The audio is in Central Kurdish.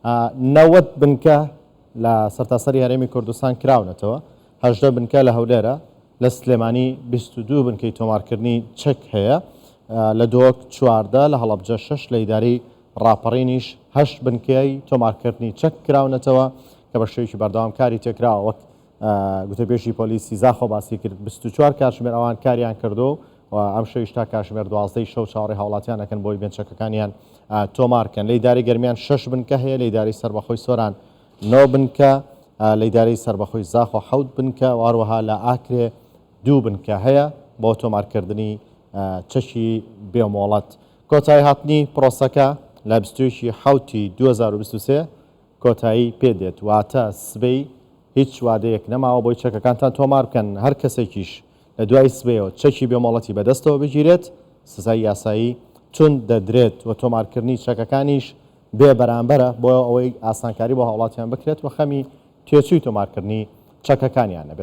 90 بنکە لە سەرتاسەری هەرێمی کوردستان کراونەتەوە، 18 بنکە لە هەولێرە، لە سلێمانی 22 بنکەی تۆمارکردنی چەک هەیە، لە دهۆک 14، لە هەڵەبجە شەش، لە ئیدارەی ڕاپەڕینیش هەشت بنکەی تۆمارکردنی چەک کراونەتەوە کە بە شێوەیەکی بەردەوام کاری تێکراوە وەک گوتەبێژی پۆلیسی زاخۆ باسی کرد 24 کاتژمێر ئەوان کاریان کردو و ئەم شەویش تا کاتژمێر دوازدەی شەو چاوەڕێی هاوڵاتیان ئەکەن بۆی بێن چەکەکانیان تۆمار کەن. لە ئیدارەی گەرمیان شەش بنکە هەیە، لە ئیدارەی سەربەخۆی سۆران نۆ بنکە، لە ئیدارەی سەربەخۆی زاخۆ حەوت بنکە و هەروەها لە ئاکرێ دوو بنکە هەیە بۆ تۆمارکردنی چەکی بێ مۆڵەت. کۆتایی هاتنی پرۆسەکە لە 21 ی حەوتی 2023 کۆتایی پێ دێت، واتە سبەی هیچ وادەیەک نەماوە بۆی چەکەکانتان تۆمار بکەن، هەر کەسێکیش لە دوای سبەیەوە چەکی بێ مۆڵەتی بەدەستەوە بگیرێت، سزای یاسایی توند دەدرێت و تۆمارکردنی چەکەکانیش بێ بەرامبەرە، بۆ ئەوەی ئاسانکاری بۆ هاوڵاتیان بکرێت و خەمی تێچووی تۆمارکردنی چەکەکانیان نەبێت.